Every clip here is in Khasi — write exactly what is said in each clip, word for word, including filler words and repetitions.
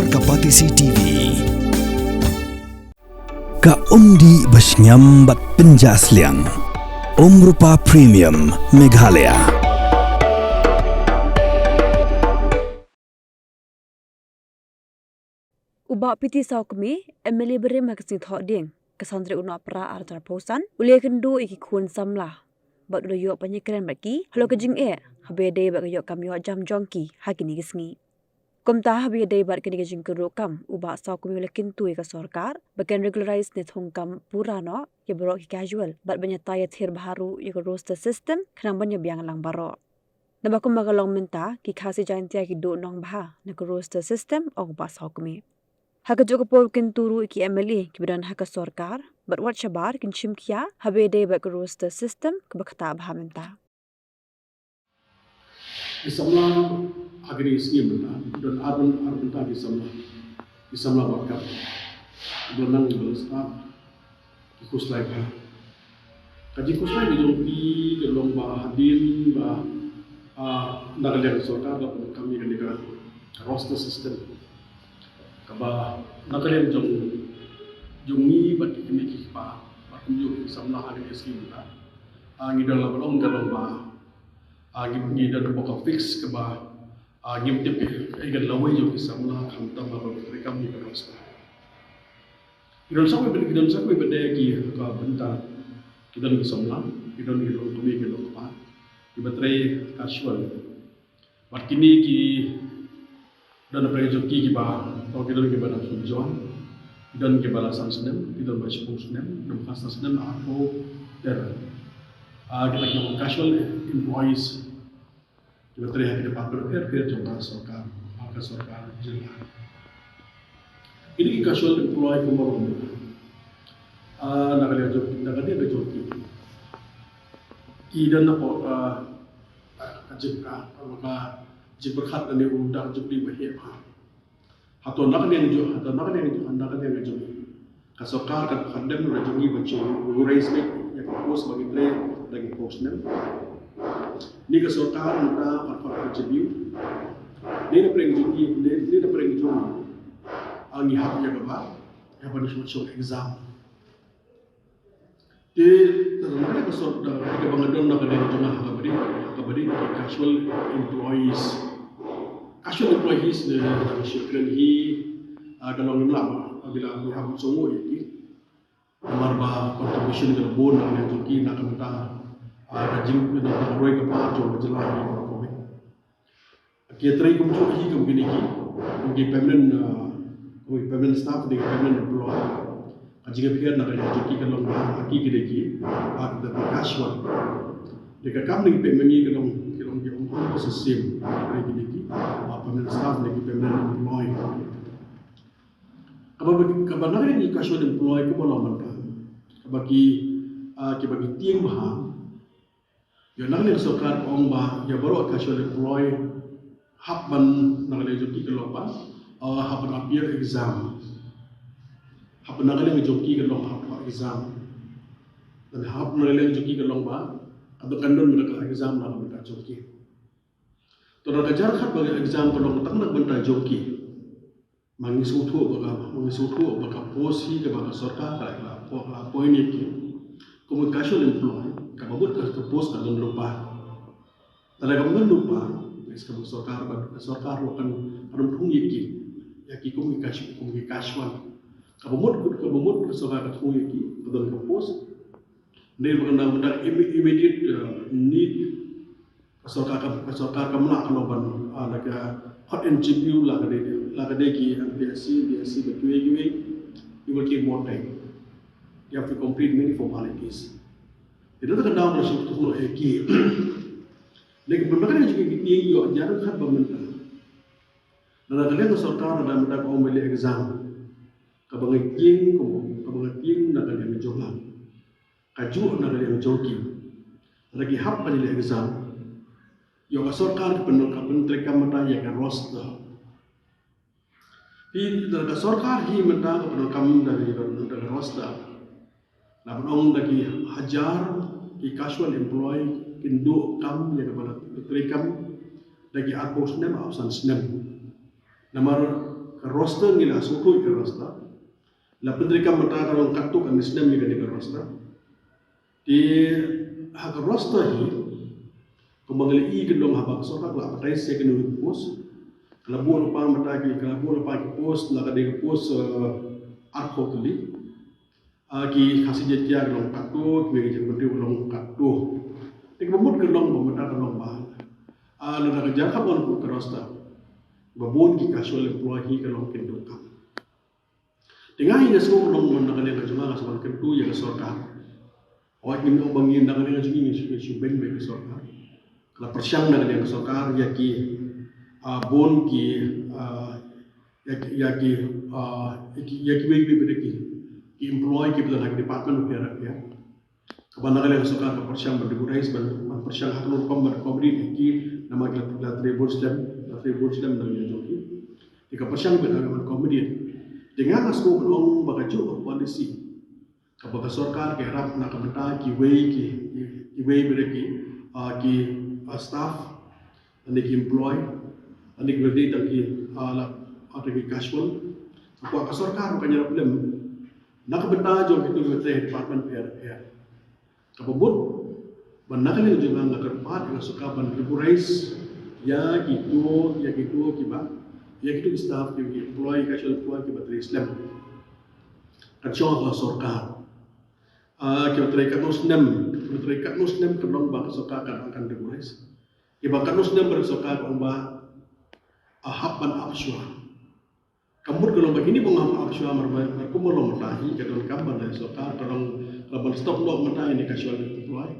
Ka Patisi T V. Ka umdih ba shngiam bad pynjah sliang. Umrupa Premium Meghalaya. U Bah P T Sawkmie, M L A barim ha ka sngi Thohdieng, ka san tarik u Nohprah arhajar arphew san, u la ïakynduh ïa ki khun samla bad u la ïoh ban ïakren bad ki halor ka jingeh haba ïadei bad ka ïoh kam ïoh jam jong ki ha kine ki sngi. Kumta, haba ïadei bad kane ka jingkyrduh kam, u Bah Sawkmie u la kyntu ïa ka sorkar ba kan regularize ne thung kam pura noh ïa baroh ki casual bad ban ïatai ïathir bha ruh ïa ka roster system khnang ban ïabiang lang baroh. Naba kumba ka long mynta, ki Khasi Jaintia ki duh nong bha na ka roster system, ong u Bah Sawkmie. Ha kajuh ka por u kyntu ruh ïa ki M L A kiba don ha ka sorkar bad wat shabar kin shim khia haba ïadei bad ka roster system kaba ktah bha mynta. Ki samla ha kine ki sngi mynta, don ar byn-, ar bynta ki samla, ki samla bad ka, don nang don stad, ki khuslai bha. Ka jingkhuslai ka jong ki ka long ba hadien ba, ah, na ka liang sorkar la pyndonkam ïa kane ka roster system. Kaba na ka liang jong, jong ngi bad ki kmie ki kpa bad kumjuh ki samla ha kine ki sngi mynta. Ah, ngi don la ba long ka long ba, ah, ngi, ngi don ka fix kaba, ah, ngim tip ïa ka lawei jong ki samla khamtam haba ki treikam ïa ka roster. Ki don sa kawei, ki don sa kawei pat de ki ka bynta. Ki don ki samla, ki don ki longkmie ki longkpa kiba trei casual. Bad kine ki don na pdeng jong ki kiba, ki don kiba dang shu join, ki don kiba la san snem, ki don ba shiphew snem, don ba san snem, arphew ter. Ah, kita ki casual employees. Kiba trei ha ki department pher pher jong ka sorkar, ha ka sorkar jylla. Kine ki casual employee kumba long mynta, ah, na ka liang jong, na ka liang jong ki, ki don na ka, ah, ka jing, ah, ka jingpyrkhat lane u dak jong ki ba heh bha. Hato na ka liang jong, hato na ka liang jong, na ka liang jong ka sorkar ka, ka dem ruh jong ngi ban shu raise beit ïa ka post ba ngi trei da ki post ne. Ni ka sorkar mynta ka, ka, ka jingïoh. Ni na pdeng jong ngi, ni, ni na pdeng jong ngi. Ah, ngi hap ïa kaba, ïa ban shu, shu exam. Te, tang na ka sort, da, kaba nga don na ka liang jong nga ha kaba dei, ha kaba dei ki casual employees. Casual employees ne, da ka sort kren hi, ah, ka long ym lah ba, ah, bila, bila hap sngewthuh ïa ki. Namar ba contribution ka la bun na ka liang jong ki na ka bynta, ah, ka jing, na ka roi ka par jong ka jylla hi baroh kawei. Ki trei kumjuh hi kum kine ki, kum ki permanent, uh, kum ki permanent staff, ki permanent employee. Ka jingïapher na ka liang jong ki ka long ba ha ki ki dei ki, uh, ki dei ki casual. Dei ka kam dei ki payment ngi ka long, ki long ki ong ong ko sa same. Dei ki dei ki, uh, permanent staff, dei ki permanent employee. Kaba, kaba na ka liang ki casual employee kaba long ban ka. Kaba ki, uh, kiba ki tieng bha. Ïa na ka liang sorkar ka ong ba ïa baroh casual employee hap ban na ka liang jong ki ka long ba, uh, hap ban appear exam. Hap ban na ka liang jong ki ka long hap, hap exam. Lane hap na ka liang jong ki ka long ba ka dei kan don ka exam na ka bynta jong ki. To na ka jar khat ba ka exam ka long tang na ka bynta jong ki. Ma ngi sngewthuh ba ka, ma ngi sngewthuh ba ka post hi kaba ka sorkar ka la, ka la appoint ïa ki kum ka casual employee, kaba mut ka post ka don lypa. Lada kam don lypa, ka sorkar ba, ka sorkar ruh kan, kan ym thung ïa ki, ïa ki kum ki casual, kum ki casual. Kaba mut, kaba mut ka sorkar ka thung ïa ki, ka don ka post. Dei ba ka na, ka na imme-, immediate, uh, need Ka sorkar ka, ka sorkar kam lah ka long ban, ah, la ka hot interview la ka dei, la ka dei ki M P S C, B S C, ba kiwei kiwei, it will take more time. You have to complete many formalities. Ina ta ka daw ka shu tu no e ki. Dei ka pynbakar ka jingkit ïa jar khat ba mynta. Lada ka liang ka sorkar lada mynta ka ong ba leh exam. Kaba nga tieng, kaba nga tieng na ka liang jong nga. Kajuh na ka liang jong ki. Lada ki hap ban leh exam. Ïoh ka sorkar ka pyndonkam, ka pyntreikam mynta ïa ka roster. Te lada ka sorkar hi mynta ka pyndonkam da ka, da ka roster. Lada ban ong da ki hajar ki casual employee kin duh kam ïa kaba la treikam da ki arphew snem, arphew san snem. Namar Ka roster ngi la sngewthuh ïa ka roster. La pyntreikam mynta ka long katto katne snem ïa kane ka roster. Te ha ka roster hi, kumba ngi la ïohi ka long haba ka sorkar ka la advertise ïa kine ki post, ka la buh lypa mynta ki, ka la buh lypa ki post, la ka dei ka post, eh, arphew tylli. Ah, ki Khasi Jaintia ka long katto, kiwei ki jaitbynriew ka long katto. Te kaba mut ka long ba mynta ka long ba, ah, lada ka jia kham on ka roster, ba bun ki casual employee hi ka long kin duh kam. Te nga hi nga sngew ka long, na ka liang ka jong nga nga sngewbha kyntu ïa ka sorkar. Hooid, ngim ong ba ngi na ka liang ka jong ngi ngi shu, ngi shu beiñ bad ka sorkar. Ka la pyrshang na ka liang ka sorkar ïa ki, ah, bun ki, ah, ïa ki, ïa ki, ah, ïa ki, ïa kiwei kiwei pat ki, ki employee kiba don ha ki department bapher bapher. Kaba na ka liang ka sorkar ka pyrshang ban regularize, ban, ban pyrshang ha kano ka rukom ban accommodate ïa ki, namar ki la, la trei bun snem, la trei bun snem na ka liang jong ki. Te ka pyrshang ban, ban accommodate. Te nga nga sngew ban ong ba kajuh ka policy kaba ka sorkar ka ïarap na ka bynta kiwei ki, ki, kiwei pat ki, ah, ki, ah, staff, lane ki employee, lane kiba dei tang ki, ah, la, ah, tang ki casual. Ka, ka sorkar ruh kan ïarap lem na ka bynta jong kito kiba trei ha department bapher bapher. Kaba mut ba na ka liang jong nga nga kyrpad ïa ka sorkar ban regularize ïa kito, ïa kito kiba, ïa kito ki staff, ki employee, casual employee kiba trei slem. Kan shong ha ka sorkar. Ah, kiba trei katno snem, kiba trei katno snem, kan long ba ka sorkar kan, kan regularize. Kiba katno snem ba ka sorkar kan ong ba, ah, hap ban ap shuwa. Ka mut ka long ba kine ba ong hap ap shuwa, mar, mar, mar kumba long mynta hi, ka donkam ba na sorkar ka long, ka long ban stop noh mynta ïa kine casual employee.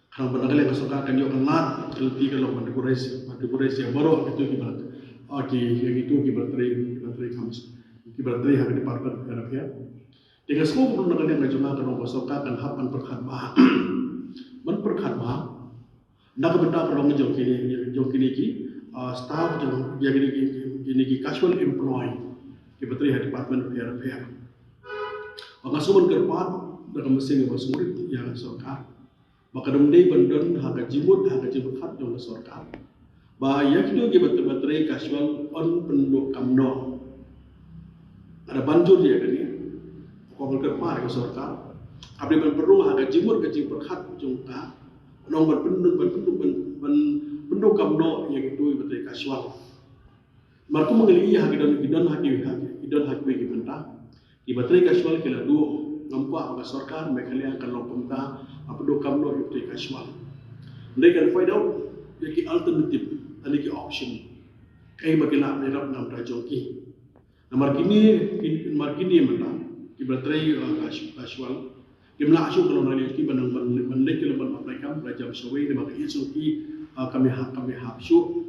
Ka long ba na ka liang ka sorkar kan ïoh kan lad, ka lynti ka long ban regularize, ban regularize ïa baroh kito kiba, ah, ki, ïa kito kiba trei, kiba trei kham, kiba trei ha ki department bapher bapher. Te nga sngew ba na ka liang ka jong nga ka long ba sorkar kan hap ban pyrkhat bha. Ban pyrkhat bha na ka bynta ka long jong kine, jong kine ki, ah, staff, jong, jong kine ki, kine ki casual employee kiba trei ha department bapher bapher. Ba nga sngew ban kyrpad da ka mynsiem ba sngewrit ïa ka sorkar. Ba kan ym dei ban don ha ka jingmut, ha ka jingpyrkhat jong ka sorkar ba ïa kito kiba, ba trei casual yn pynduh kam noh. Lada ban jur ïa kane, ka kyrpad ka sorkar, hap dei ban pynrung ha ka jingmut ka jingpyrkhat jong ka, ban ong ban pynduh, ban pynduh, ban, ban pynduh kam noh ïa kito kiba trei casual. Mar kumba ngi la ïohi ha ki don, ki don ha ki, ha ki don ha kiwei ki bynta. Kiba trei casual ki la duh, ngam kwah ba ka sorkar Meghalaya kan long kumta, ban pynduh kam noh ïa kiba trei casual. Hynrei kan find out ïa ki alternative, ïa ki option. Kaei ba ki lah ban ïarap na ka bynta jong ki. Namar kine, kin, namar kine mynta kiba trei, uh, cas-, casual, kim lah shuh ka long na liang ki ban, ban, ban leit ki long ban apply kam, ban jam shawei, namar ka ïeit jong ki, uh, kam ïahap, kam ïahap shuh.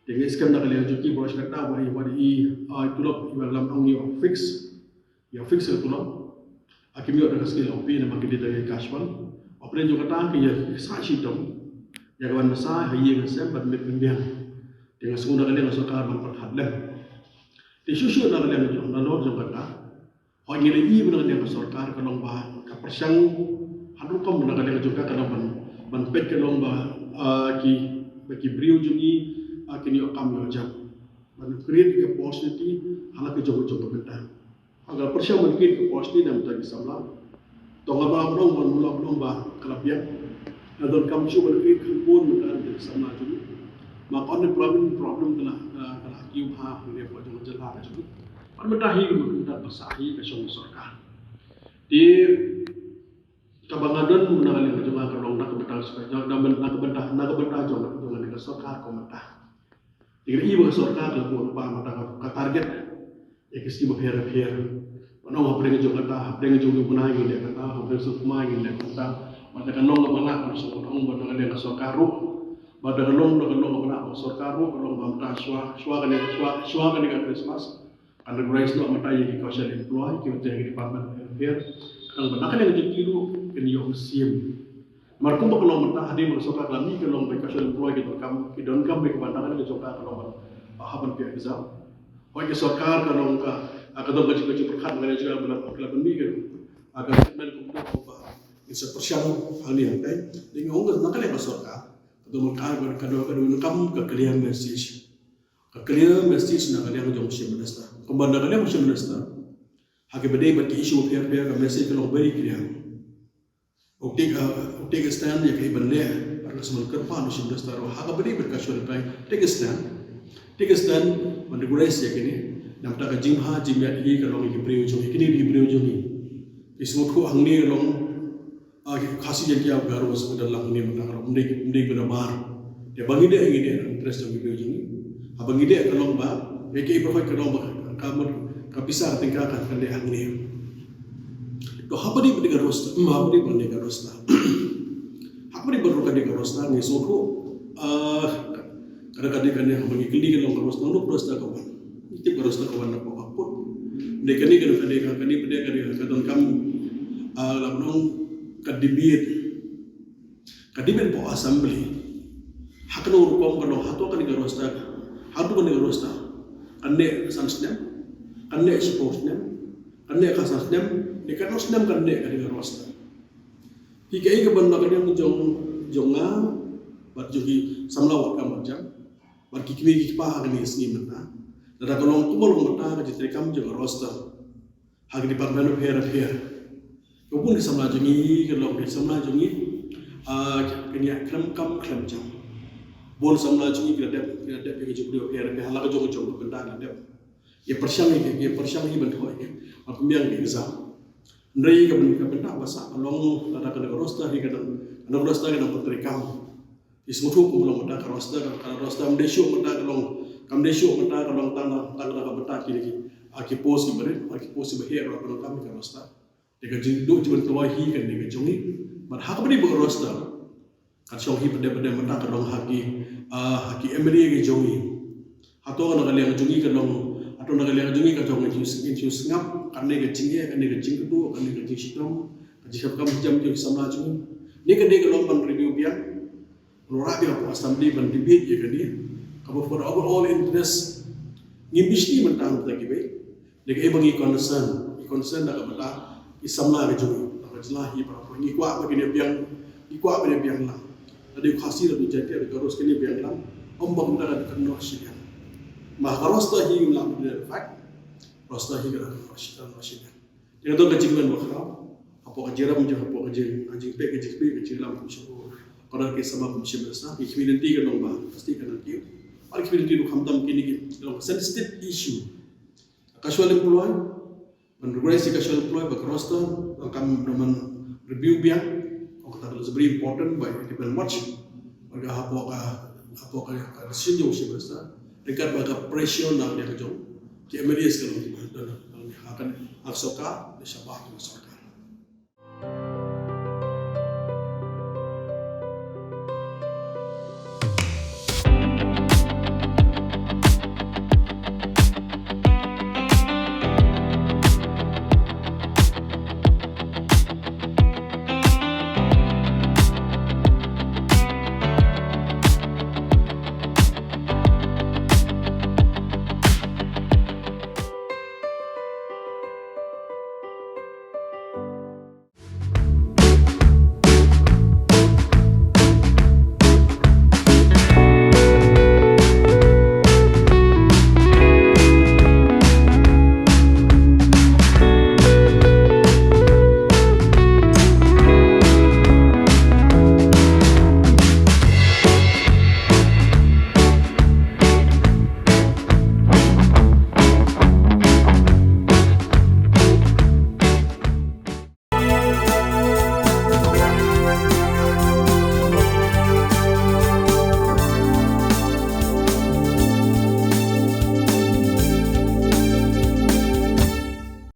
Te ngi skhem na ka liang jong ki baroh shi katta ba i, ba i, ah, tulop iba lam ong ïoh fix. Ïoh fix ka tulop. Ah, kim ïoh da ka skill O P namar ki dei tang ki casual. Hapdeng jong kata ki ïa sah shitom ïa ka ban bsa ha ïing ha sem bad miet pynbiang. Te nga sngew na ka liang ka sorkar ban pyrkhat lem. Te shuh shuh na ka liang jong, nalor jong kata, hooid ngi la ïohi ba na ka liang ka sorkar ka long ba ka pyrshang ha rukom, na ka liang jong ka ka long ban, ban peit ka long ba, ah, ki, ba ki briew jong ngi, ah, kin ïoh kam ïoh jam. Ban create ka opportunity ha la ka jong ka jong ka bynta. Ha ka pyrshang ban create ka opportunity na ka bynta ki samla. To nga ba ban ong, ban mula ban ong ba ka la biang. Nga donkam shuh ban create kham bun na ka bynta ki samla jong ngi. Ma ka only problem, problem ka la, ka, ka la kiew bha ha ka liang ka jong ka jylla ka jong ngi. Bad mynta hi ka mynta ba sah hi ka shong sorkar. Te kaba nga don na ka liang ka jong nga ka long na ka bynta sorkar, na, na, na ka bynta, na ka bynta jong, jong ka sorkar ka mynta. Te ngi ïohi ba ka sorkar ka la buh lypa mynta ka, ka target ïa ki skim bapher bapher. Ban ong hapdeng jong kata, hapdeng jong u bnai ngin leh kata, hapdeng suk mai ngin leh kata. Bad ka long kaba lah ka suk ong ba na ka liang ka sorkar ruh. Bad ka long, ka long kaba lah ka sorkar ruh, ka long ba mynta shuwa, shuwa kane, shuwa, shuwa kane ka Christmas. Kan regularize noh mynta ïa ki casual employee kiba trei ha ki department bapher bapher. Khnang ba na ka liang jong ki ruh kin ïoh mynsiem. Namar kumba ka long mynta hadien ba ka sorkar ka la mih ka long ba ki casual employee ki donkam, ki donkam ba ki ban na ka liang jong ka ka long ban, ah, hap ban pynïaid exam. Hooid ka sorkar ka long ka, ah, ka don ka jingpyrkhat na ka liang jong ka ba la, ba la mih ka, ah, ka statement kumta ba ngin sa pyrshang hangne hangtai. Te nga ong na ka liang ka sorkar ka don ka, ka don, ka donkam ka clear message. Ka clear message na ka liang jong u Chief Minister. Kumba na ka liang u Chief Minister, ha kaba ïadei bad ki issue bapher bapher, ka message ka long very clear. U take, uh, u take a stand ïa kaei ban leh, bad ka sngewbha kyrpad u Chief Minister ruh ha kaba ïadei bad ka shuwa, take a stand. Take a stand ban recognize ïa kine. Namar ka jingbha jingmiat hi ka long ïa ki briew jong ngi, kine ki briew jong ngi. Ki sngewthuh hangne ka long, ah, ki Khasi Jaiñtia Garo sngewdon lang hangne mynta ka long, ym dei, ym dei ba nabar. Te ba ngi dei, ngi dei interest jong ki briew jong ngi. Haba ngi dei ka long ba, ïa ki briew ka long ba, ka mut, ka pisa ka tyngka ka, ka dei hangne. To haba dei ba dei ka roster, hmm, haba dei ba dei ka roster. Haba dei ba dei ka roster, ngi sngewthuh, ah, ka dei, ka dei, ka dei, haba ngi kylli ka long ka roster, nangno ka roster ka wan. Ngi tip ka roster ka wan na ka pud. Dei kane, kane, kane, kane, kane, kane, ka donkam, ah, la nong ka debate. Ka debate hapoh Assembly. Ha kano ka rukom ka long, hato kane ka roster, hato kane ka roster, kan neh san snem, kan neh shiphew snem, kan neh khatsan snem, ne katno snem kan neh kane ka roster. Hi kaei kaba na ka liang jong, jong nga, bad jong ki samla wad kam wad jam, bad ki kmie ki kpa ha kane ka sngi mynta. Lada ka long kumba long mynta ka jingtrei kam jong ka roster ha ki department bapher bapher. Ka bun ki samla jong ngi, ka long ki samla jong ngi, ah, ki ïa khlem kam khlem jam. Bun samla jong ngi ki la dep, ki la dep ïa ka jingpyrshah bapher bapher, ha la ka jong ka jong ka bynta ki la dep. Ïa pyrshang ïa ki, ïa pyrshang ïa ban thoh ïa ki, ban pynbiang ïa ki exam. Hynrei ka byn-, ka bynta ba sah ka long lada kane ka roster hi ka dang, kane ka roster ka dang pyntrei kam. Ki sngewthuh kumba long mynta ka roster, ka, ka roster kam dei shuh mynta ka long, kam dei shuh mynta ka long tang, tang, tang ka bynta kine ki, ah, ki post kiba rit, ah, ki post kiba heh ruh ba long kam ka roster. Te ka jingduh jingmyntoi hi ka dei ka jong ngi. Bad ha kaba dei ba ka roster, kan shong hi pat dei, pat dei mynta ka long ha ki, ah, ha ki M L A ka jong ngi. Hato na ka liang jong ngi ka long, hato na ka liang jong ngi ka jong ngi, ngi sngap, kane ka jingeh, kane ka jingkyrduh, kane ka jingshitom, ka jingkyrkhu jam jong ki samla jong ngi. Ni ka dei ka long ban review biang. Nora biang hapoh Assembly ban debate ïa kane. Kaba for the overall interest, ngim bishni mynta, mynta kiwei. Dei kaei ba ngi concern, ngi concern da kaba da ki samla ka jong ngi, da ka jylla hi baroh. Ngi kwah ba kine biang, ngi kwah ba kine biang lang. Da dei u Khasi, da dei u Jaintia, da ka roster kine biang lang. Ym ba kumta ka dei ka noh shiliang. Ma ka roster hi ngim lah ban dei fact. Roster hi ka dei ka noh shiliang. Te ka don ka jingkmen ba khraw hapoh ka jingïalam jong, hapoh ka jing, ka jingpeit, ka jingpeit, ka jingïalam kum sha u, ka dei ki samla kum shi mynta, ki community ka long ba pasti ka nang kiew. Bad ki community ruh khamtam kine ki long sensitive issue. Casual employee, ban recognize casual employee bad ka roster, ban kam, ban review biang. Ong kata ka long very important ba ki ban watch. Bad ka hapoh ka, hapoh ka, ka decision jong u Chief Minister, ryngkat bad ka pressure na ka liang jong ki M L As ka long kiba don ha ka sorkar, da shabar ka sorkar.